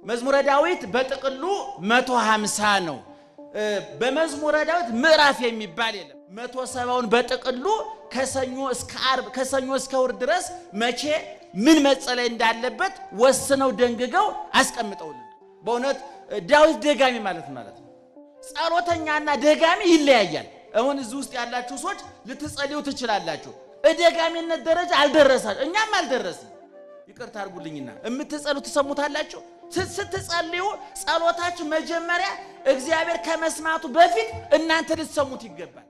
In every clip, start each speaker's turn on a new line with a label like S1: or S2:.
S1: መዝሙረ ዳዊት በጥቅሉ 150 ነው። በመዝሙረ ዳዊት ምዕራፍ የሚባል የለም። 170ውን በጥቅሉ ከሰኞ እስከ ዓርብ፣ ከሰኞ እስከ እሑድ ድረስ መቼ ምን መጸለይ እንዳለበት ወስነው ደንግገው አስቀምጠውልን። በእውነት ዳዊት ደጋሚ ማለት ማለት ነው። ጸሎተኛና ደጋሚ ይለያያል። አሁን እዚህ ውስጥ ያላችሁ ሰዎች ልትጸልዩ ትችላላችሁ። እደጋሚነት ደረጃ አልደረሳችሁ፣ እኛም አልደረስን። ይቅርታ አድርጉልኝና የምትጸሉ ትሰሙታላችሁ። ስትጸልዩ ጸሎታችሁ መጀመሪያ እግዚአብሔር ከመስማቱ በፊት እናንተ ልትሰሙት ይገባል።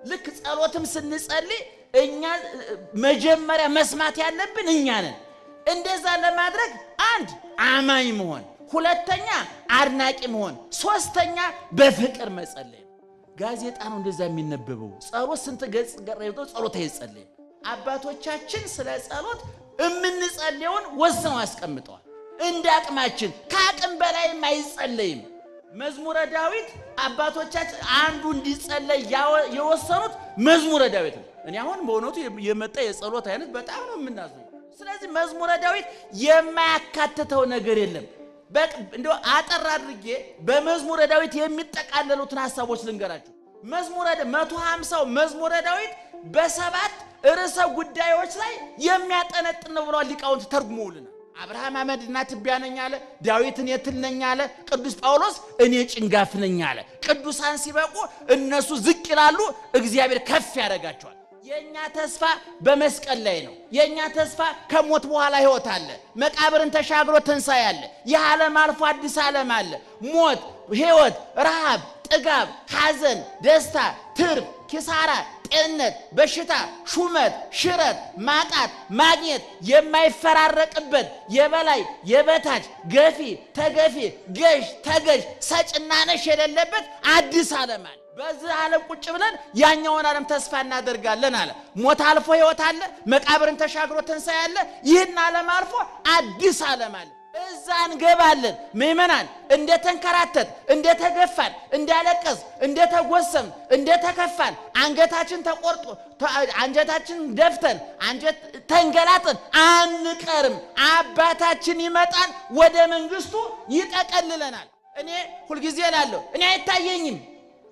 S1: ልክ ጸሎትም ስንጸልይ እኛ መጀመሪያ መስማት ያለብን እኛ ነን። እንደዛ ለማድረግ አንድ አማኝ መሆን፣ ሁለተኛ አድናቂ መሆን፣ ሶስተኛ በፍቅር መጸለይ። ጋዜጣ ነው እንደዛ የሚነበበው። ጸሎት ስንት ገጽ ገረይቶ ጸሎት አይጸለይም። አባቶቻችን ስለ ጸሎት እምንጸልየውን ወስነው አስቀምጠዋል። እንደ አቅማችን፣ ከአቅም በላይም አይጸለይም። መዝሙረ ዳዊት አባቶቻችን አንዱ እንዲጸለይ የወሰኑት መዝሙረ ዳዊት ነው። እኔ አሁን በእውነቱ የመጣ የጸሎት አይነት በጣም ነው የምናዝነው። ስለዚህ መዝሙረ ዳዊት የማያካትተው ነገር የለም። እንደው አጠር አድርጌ በመዝሙረ ዳዊት የሚጠቃለሉትን ሀሳቦች ልንገራችሁ። መዝሙረ 150ው መዝሙረ ዳዊት በሰባት ርዕሰ ጉዳዮች ላይ የሚያጠነጥን ነው ብለዋል ሊቃውንት ተርጉመውልናል። አብርሃም አመድና ትቢያ ነኝ አለ። ዳዊት እኔ ትል ነኝ አለ። ቅዱስ ጳውሎስ እኔ ጭንጋፍ ነኝ አለ። ቅዱሳን ሲበቁ እነሱ ዝቅ ይላሉ፣ እግዚአብሔር ከፍ ያደርጋቸዋል። የኛ ተስፋ በመስቀል ላይ ነው። የኛ ተስፋ ከሞት በኋላ ሕይወት አለ። መቃብርን ተሻግሮ ትንሣኤ አለ። ይህ ዓለም አልፎ አዲስ ዓለም አለ። ሞት፣ ሕይወት፣ ረሃብ፣ ጥጋብ፣ ሐዘን፣ ደስታ፣ ትርፍ፣ ኪሳራ፣ ጤንነት፣ በሽታ፣ ሹመት፣ ሽረት፣ ማጣት፣ ማግኘት የማይፈራረቅበት የበላይ የበታች፣ ገፊ ተገፊ፣ ገዥ ተገዥ፣ ሰጭና ነሽ የሌለበት አዲስ ዓለም አለ። በዚህ ዓለም ቁጭ ብለን ያኛውን ዓለም ተስፋ እናደርጋለን አለ። ሞት አልፎ ሕይወት አለ። መቃብርን ተሻግሮ ትንሣኤ አለ። ይህን ዓለም አልፎ አዲስ ዓለም አለ። እዛ እንገባለን። ምእመናን እንደተንከራተት፣ እንደተገፋን፣ እንዳለቀስ፣ እንደተጎሰም፣ እንደተከፋን፣ አንገታችን ተቆርጦ አንጀታችን ደፍተን አንጀት ተንገላጥን አንቀርም። አባታችን ይመጣል፣ ወደ መንግስቱ ይጠቀልለናል። እኔ ሁልጊዜ እላለሁ፣ እኔ አይታየኝም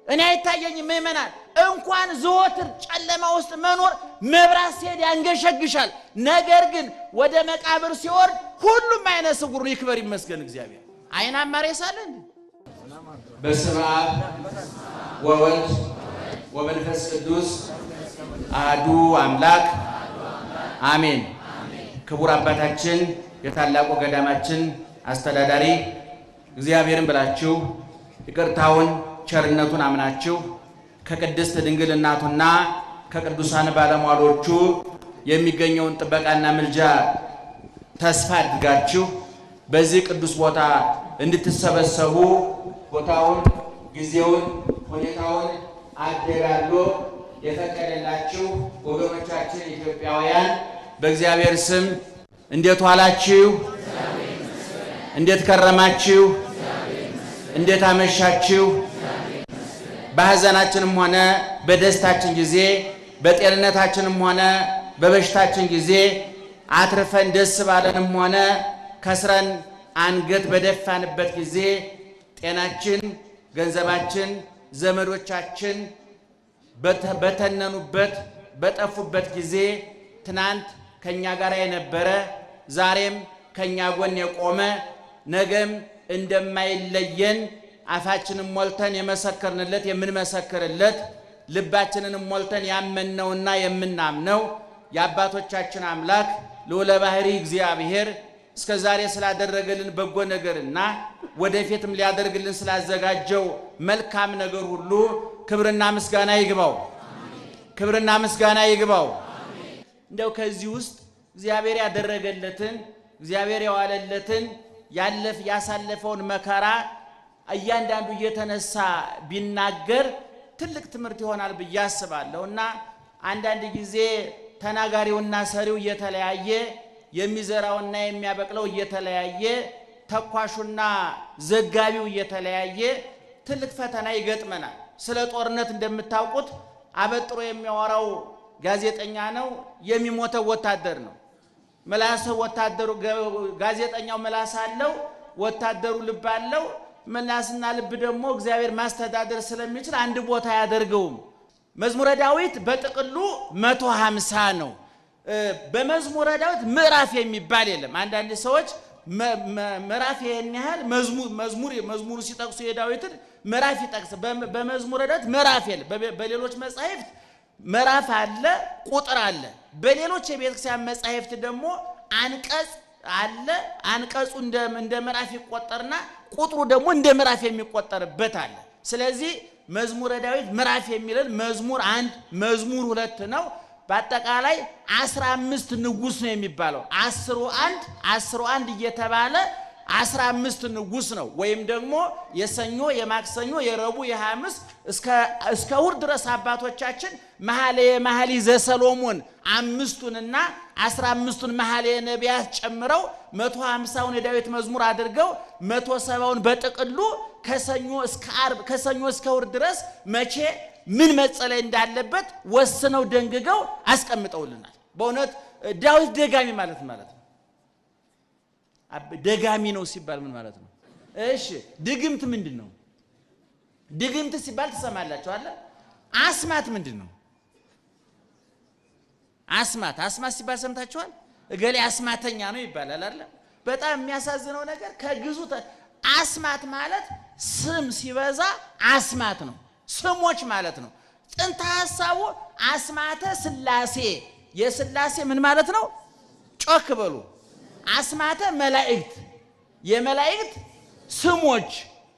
S1: እኔ አይታየኝም። ምእመናን እንኳን ዘወትር ጨለማ ውስጥ መኖር መብራት ሲሄድ ያንገሸግሻል። ነገር ግን ወደ መቃብር ሲወርድ ሁሉም አይነ ስውር ነው። ይክበር ይመስገን እግዚአብሔር። አይናማ ሬሳ አለ እንዴ?
S2: በስመ አብ ወወልድ ወመንፈስ ቅዱስ አሐዱ አምላክ አሜን። ክቡር አባታችን የታላቁ ገዳማችን አስተዳዳሪ፣ እግዚአብሔርን ብላችሁ ይቅርታውን ቸርነቱን አምናችሁ ከቅድስት ድንግል እናቱና ከቅዱሳን ባለሟሎቹ የሚገኘውን ጥበቃና ምልጃ ተስፋ አድርጋችሁ በዚህ ቅዱስ ቦታ እንድትሰበሰቡ ቦታውን፣ ጊዜውን፣ ሁኔታውን አደላሎ የፈቀደላችሁ ወገኖቻችን ኢትዮጵያውያን በእግዚአብሔር ስም እንዴት ዋላችሁ? እንዴት ከረማችሁ? እንዴት አመሻችሁ? በሐዘናችንም ሆነ በደስታችን ጊዜ፣ በጤንነታችንም ሆነ በበሽታችን ጊዜ፣ አትርፈን ደስ ባለንም ሆነ ከስረን አንገት በደፋንበት ጊዜ ጤናችን፣ ገንዘባችን፣ ዘመዶቻችን በተነኑበት በጠፉበት ጊዜ ትናንት ከኛ ጋር የነበረ፣ ዛሬም ከኛ ጎን የቆመ፣ ነገም እንደማይለየን አፋችንን ሞልተን የመሰከርንለት የምንመሰክርለት፣ ልባችንንም ሞልተን ያመንነውና የምናምነው የአባቶቻችን አምላክ ልዑለ ባሕርይ እግዚአብሔር እስከ ዛሬ ስላደረገልን በጎ ነገርና ወደፊትም ሊያደርግልን ስላዘጋጀው መልካም ነገር ሁሉ ክብርና ምስጋና ይግባው። ክብርና ምስጋና ይግባው። እንደው ከዚህ ውስጥ እግዚአብሔር ያደረገለትን፣ እግዚአብሔር የዋለለትን፣ ያሳለፈውን መከራ እያንዳንዱ እየተነሳ ቢናገር ትልቅ ትምህርት ይሆናል ብዬ አስባለሁ። እና አንዳንድ ጊዜ ተናጋሪውና ሰሪው እየተለያየ፣ የሚዘራውና የሚያበቅለው እየተለያየ፣ ተኳሹና ዘጋቢው እየተለያየ ትልቅ ፈተና ይገጥመናል። ስለ ጦርነት እንደምታውቁት አበጥሮ የሚያወራው ጋዜጠኛ ነው፣ የሚሞተው ወታደር ነው። ምላሰ ወታደሩ ጋዜጠኛው ምላስ አለው፣
S1: ወታደሩ ልብ አለው። ምላስና ልብ ደግሞ እግዚአብሔር ማስተዳደር ስለሚችል አንድ ቦታ አያደርገውም። መዝሙረ ዳዊት በጥቅሉ 150 ነው። በመዝሙረ ዳዊት ምዕራፍ የሚባል የለም። አንዳንድ ሰዎች ምዕራፍ ይሄን ያህል መዝሙሩ ሲጠቅሱ የዳዊትን ምዕራፍ ይጠቅስ። በመዝሙረ ዳዊት ምዕራፍ የለም። በሌሎች መጻሕፍት ምዕራፍ አለ፣ ቁጥር አለ። በሌሎች የቤተክርስቲያን መጻሕፍት ደግሞ አንቀጽ አለ። አንቀጹ እንደ ምዕራፍ ይቆጠርና ቁጥሩ ደግሞ እንደ ምዕራፍ የሚቆጠርበት አለ። ስለዚህ መዝሙረ ዳዊት ምዕራፍ የሚለን መዝሙር 1 መዝሙር 2 ነው። በአጠቃላይ 15 ንጉስ ነው የሚባለው። 10 1 10 1 እየተባለ 15 ንጉስ ነው። ወይም ደግሞ የሰኞ የማክሰኞ የረቡዕ የሐሙስ እስከ እሑድ ድረስ አባቶቻችን መኃልየ መኃልይ ዘሰሎሞን 5ቱንና 15ቱን መኃልየ ነቢያት ጨምረው 150ውን የዳዊት መዝሙር አድርገው 170ውን በጥቅሉ ከሰኞ እስከ ዓርብ ከሰኞ እስከ እሑድ ድረስ መቼ ምን መጸለይ እንዳለበት ወስነው ደንግገው አስቀምጠውልናል። በእውነት ዳዊት ደጋሚ ማለት ነው። ደጋሚ ነው ሲባል ምን ማለት ነው? እሺ ድግምት ምንድነው? ድግምት ሲባል ትሰማላችሁ አይደል? አስማት ምንድነው? አስማት ሲባል ሰምታችኋል? እገሌ አስማተኛ ነው ይባላል አይደል? በጣም የሚያሳዝነው ነገር ከግዙ አስማት ማለት ስም ሲበዛ አስማት ነው፣ ስሞች ማለት ነው። ጥንተ ሐሳቡ አስማተ ስላሴ፣ የስላሴ ምን ማለት ነው? ጮክ በሉ። አስማተ መላእክት፣ የመላእክት ስሞች።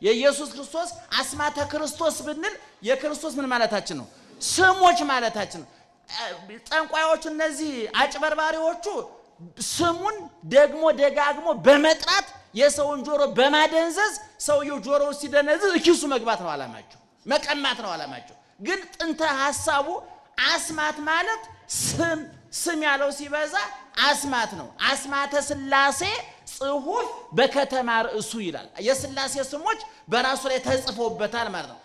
S1: የኢየሱስ ክርስቶስ አስማተ ክርስቶስ ብንል የክርስቶስ ምን ማለታችን ነው? ስሞች ማለታችን ነው። ጠንቋዮቹ እነዚህ አጭበርባሪዎቹ ስሙን ደግሞ ደጋግሞ በመጥራት የሰውን ጆሮ በማደንዘዝ ሰውየው ጆሮው ሲደነዝዝ ኪሱ መግባት ነው ዓላማቸው፣ መቀማት ነው ዓላማቸው። ግን ጥንተ ሐሳቡ አስማት ማለት ስም፣ ስም ያለው ሲበዛ አስማት ነው። አስማተ ስላሴ ጽሑፍ በከተማ ርዕሱ ይላል። የስላሴ ስሞች በራሱ ላይ ተጽፈውበታል ማለት ነው።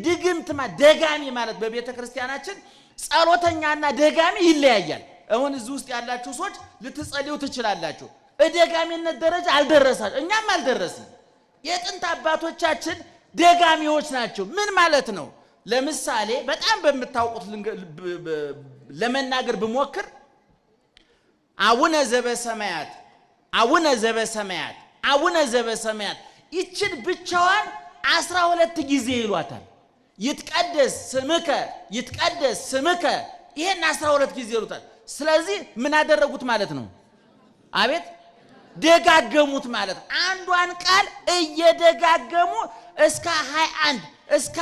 S1: ድግምት ደጋሚ ማለት በቤተክርስቲያናችን ጸሎተኛና ደጋሚ ይለያያል። አሁን እዚህ ውስጥ ያላችሁ ሰዎች ልትጸልዩ ትችላላችሁ። ደጋሚነት ደረጃ አልደረሳችሁ፣ እኛም አልደረስንም። የጥንት አባቶቻችን ደጋሚዎች ናቸው። ምን ማለት ነው? ለምሳሌ በጣም በምታውቁት ለመናገር ብሞክር አቡነ ዘበሰማያት አቡነ ዘበሰማያት አቡነ ዘበሰማያት ይችን ብቻዋን 12 ጊዜ ይሏታል። ይትቀደስ ስምከ ይትቀደስ ስምከ፣ ይሄን 12 ጊዜ ይሉታል። ስለዚህ ምን አደረጉት ማለት ነው? አቤት ደጋገሙት ማለት ነው። አንዷን ቃል እየደጋገሙ እስከ 21 እስከ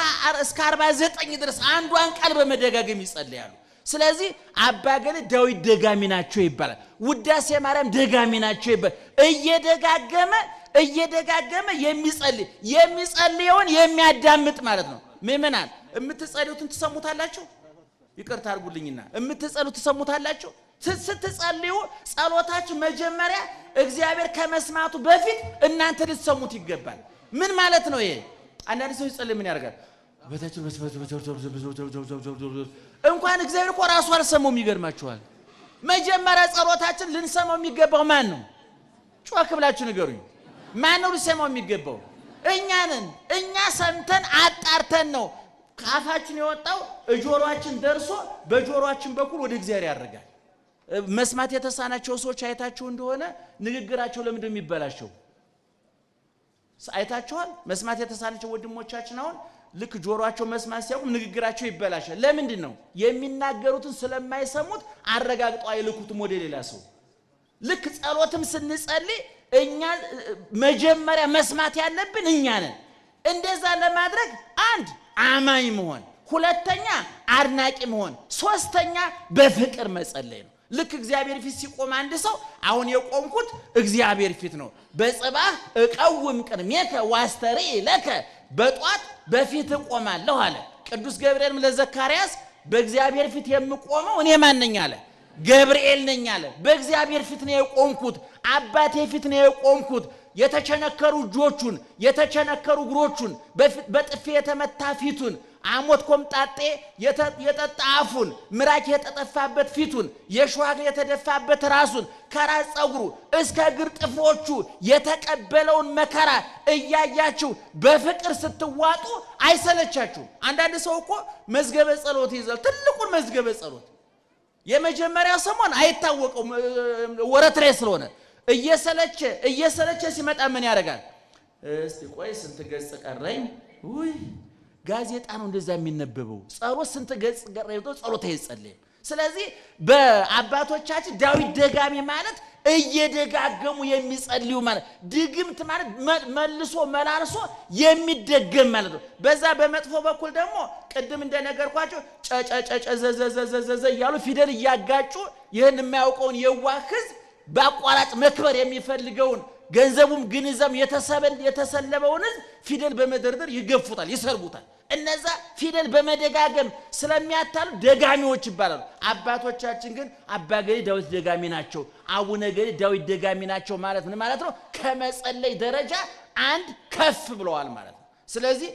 S1: 49 ድረስ አንዷን ቃል በመደጋገም ይጸልያሉ። ስለዚህ አባ ገሌ ዳዊት ደጋሚ ናቸው ይባላል። ውዳሴ ማርያም ደጋሚ ናቸው ይባላል። እየደጋገመ እየደጋገመ የሚጸልይ የሚጸልየውን የሚያዳምጥ ማለት ነው። ምእመናን የምትጸልዩትን ትሰሙታላችሁ? ይቅርታ አድርጉልኝና የምትጸልዩት ትሰሙታላችሁ? ስትጸልዩ ጸሎታችሁ መጀመሪያ እግዚአብሔር ከመስማቱ በፊት እናንተ ልትሰሙት ይገባል። ምን ማለት ነው ይሄ? አንዳንድ ሰው ይጸልይ ምን ያደርጋል? እንኳን እግዚአብሔር እኮ ራሱ አልሰማውም። ይገርማችኋል። መጀመሪያ ጸሎታችን ልንሰማው የሚገባው ማን ነው? ጮክ ብላችሁ ንገሩኝ። ማን ነው ሊሰማው የሚገባው? እኛ ነን። እኛ ሰምተን አጣርተን ነው ካፋችን የወጣው ጆሮአችን ደርሶ በጆሮአችን በኩል ወደ እግዚአብሔር ያደርጋል። መስማት የተሳናቸው ሰዎች አይታችሁ እንደሆነ ንግግራቸው ለምንድን ነው የሚበላሸው? አይታችኋል? መስማት የተሳናቸው ወንድሞቻችን አሁን ልክ ጆሮአቸው መስማት ሲያቁም ንግግራቸው ይበላሻል። ለምንድን ነው? የሚናገሩትን ስለማይሰሙት አረጋግጠው አይልኩትም ወደ ሌላ ሰው። ልክ ጸሎትም ስንጸልይ እኛ መጀመሪያ መስማት ያለብን እኛ ነን። እንደዛ ለማድረግ አንድ አማኝ መሆን፣ ሁለተኛ አድናቂ መሆን፣ ሶስተኛ በፍቅር መጸለይ ነው። ልክ እግዚአብሔር ፊት ሲቆም አንድ ሰው አሁን የቆምኩት እግዚአብሔር ፊት ነው፣ በጽባህ እቀውም ቅድሜከ ዋስተርኢ ለከ፣ በጧት በፊት እቆማለሁ አለ። ቅዱስ ገብርኤልም ለዘካርያስ በእግዚአብሔር ፊት የምቆመው እኔ ማን ነኝ አለ? ገብርኤል ነኝ አለ። በእግዚአብሔር ፊት ነው የቆምኩት፣ አባቴ ፊት ነው የቆምኩት። የተቸነከሩ እጆቹን፣ የተቸነከሩ እግሮቹን፣ በጥፊ የተመታ ፊቱን አሞት ኮምጣጤ የጠጣ አፉን፣ ምራቅ የተጠፋበት ፊቱን፣ የእሾህ አክሊል የተደፋበት ራሱን፣ ከራስ ፀጉሩ እስከ እግር ጥፍሮቹ የተቀበለውን መከራ እያያችሁ በፍቅር ስትዋጡ አይሰለቻችሁም። አንዳንድ ሰው እኮ መዝገበ ጸሎት ይይዛል። ትልቁን መዝገበ ጸሎት የመጀመሪያ ሰሞን አይታወቀውም፣ ወረት ላይ ስለሆነ እየሰለቸ እየሰለቸ ሲመጣ ምን ያደርጋል? እስቲ ቆይ ስንት ገጽ ቀረኝ? ውይ ጋዜጣ ነው እንደዛ የሚነበበው። ጸሎት ስንት ገጽ ቀረኝ ብሎ ጸሎት አይጸለይም። ስለዚህ በአባቶቻችን ዳዊት ደጋሚ ማለት እየደጋገሙ የሚጸልዩ ማለት፣ ድግምት ማለት መልሶ መላልሶ የሚደገም ማለት ነው። በዛ በመጥፎ በኩል ደግሞ ቅድም እንደነገርኳቸው ጨጨጨጨ ዘዘዘዘዘ እያሉ ፊደል እያጋጩ ይህን የማያውቀውን የዋህ ሕዝብ በአቋራጭ መክበር የሚፈልገውን ገንዘቡም ግንዛም የተሰለበውን ሕዝብ ፊደል በመደርደር ይገፉታል፣ ይሰርቡታል። እነዛ ፊደል በመደጋገም ስለሚያታሉ ደጋሚዎች ይባላሉ። አባቶቻችን ግን አባ ገሌ ዳዊት ደጋሚ ናቸው፣ አቡነ ገሌ ዳዊት ደጋሚ ናቸው ማለት ምን ማለት ነው? ከመጸለይ ደረጃ አንድ ከፍ ብለዋል ማለት ነው። ስለዚህ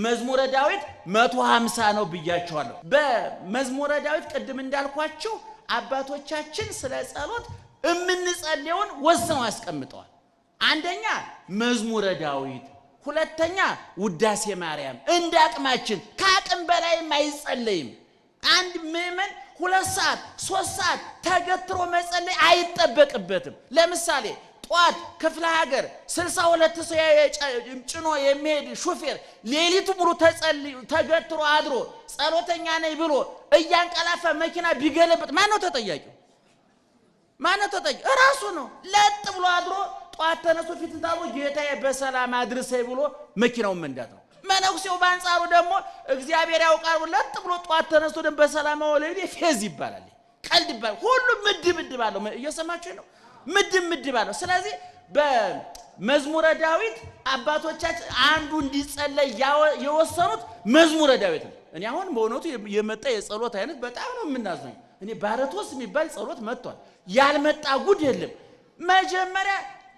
S1: መዝሙረ ዳዊት 150 ነው ብያቸዋለሁ። በመዝሙረ ዳዊት ቅድም እንዳልኳቸው አባቶቻችን ስለ ጸሎት እምንጸልየውን ወስነው አስቀምጠዋል። አንደኛ መዝሙረ ዳዊት፣ ሁለተኛ ውዳሴ ማርያም። እንደ አቅማችን፣ ከአቅም በላይም አይጸለይም። አንድ ምዕመን 2 ሰዓት 3 ሰዓት ተገትሮ መጸለይ አይጠበቅበትም። ለምሳሌ ጧት ክፍለ ሀገር 62 ሰው ጭኖ የሚሄድ ሹፌር ሌሊቱ ሙሉ ተገትሮ አድሮ ጸሎተኛ ነኝ ብሎ እያንቀላፋ መኪና ቢገለበጥ ማን ነው ተጠያቂው? ማን ነው ተጠያቂው? እራሱ ነው። ለጥ ብሎ አድሮ ጧት ተነስቶ ፊትን ታጥቦ ጌታዬ በሰላም አድርሰኝ ብሎ መኪናውን መንዳት ነው። መነኩሴው በአንጻሩ ደግሞ እግዚአብሔር ያውቃል ለጥ ብሎ ጧት ተነስቶ ደግሞ በሰላም አውለኝ ፌዝ ይባላል፣ ቀልድ ይባላል። ሁሉም ምድብ ምድብ አለው። እየሰማችሁ ነው? ምድብ ምድብ አለው። ስለዚህ በመዝሙረ ዳዊት አባቶቻችን አንዱ እንዲጸለይ የወሰኑት መዝሙረ ዳዊት ነው። እኔ አሁን በእውነቱ የመጣ የጸሎት አይነት በጣም ነው የምናዝነው። እኔ ባረቶስ የሚባል ጸሎት መጥቷል። ያልመጣ ጉድ የለም። መጀመሪያ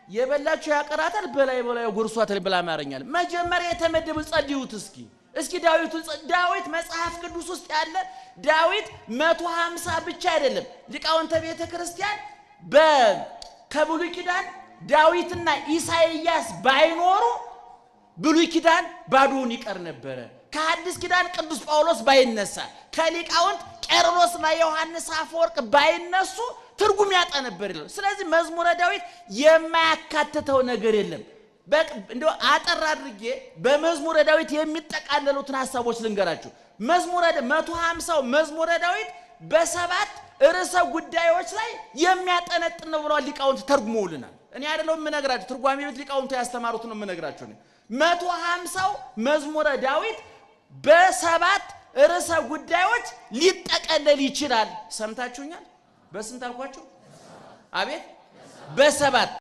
S1: የበላችሁ ያቀራታል፣ በላይ በላይ ጎርሷታል ብላ አማርኛል። መጀመሪያ የተመደቡ ጸልዩት እስኪ እስኪ ዳዊቱ ዳዊት መጽሐፍ ቅዱስ ውስጥ ያለ ዳዊት 150 ብቻ አይደለም። ሊቃውንተ ቤተ ክርስቲያን ከብሉይ ኪዳን ዳዊትና ኢሳይያስ ባይኖሩ ብሉይ ኪዳን ባዶውን ይቀር ነበረ። ከሐዲስ ኪዳን ቅዱስ ጳውሎስ ባይነሳ፣ ከሊቃውንት ቄርሎስና ዮሐንስ አፈወርቅ ባይነሱ ትርጉም ያጣ ነበር ይላል። ስለዚህ መዝሙረ ዳዊት የማያካትተው ነገር የለም። እንደው አጠር አድርጌ በመዝሙረ ዳዊት የሚጠቃለሉትን ሀሳቦች ልንገራችሁ። መዝሙረ 150ው መዝሙረ ዳዊት በሰባት ርዕሰ ጉዳዮች ላይ የሚያጠነጥን ነው ብለዋል ሊቃውንት ተርጉመውልናል። እኔ አይደለሁም የምነግራችሁ፣ ትርጓሜ ቤት ሊቃውንቱ ያስተማሩት ነው የምነግራችሁ። 150ው መዝሙረ ዳዊት በሰባት ርዕሰ ጉዳዮች ሊጠቀለል ይችላል። ሰምታችሁኛል? በስንት አልኳችሁ? አቤት፣ በሰባት።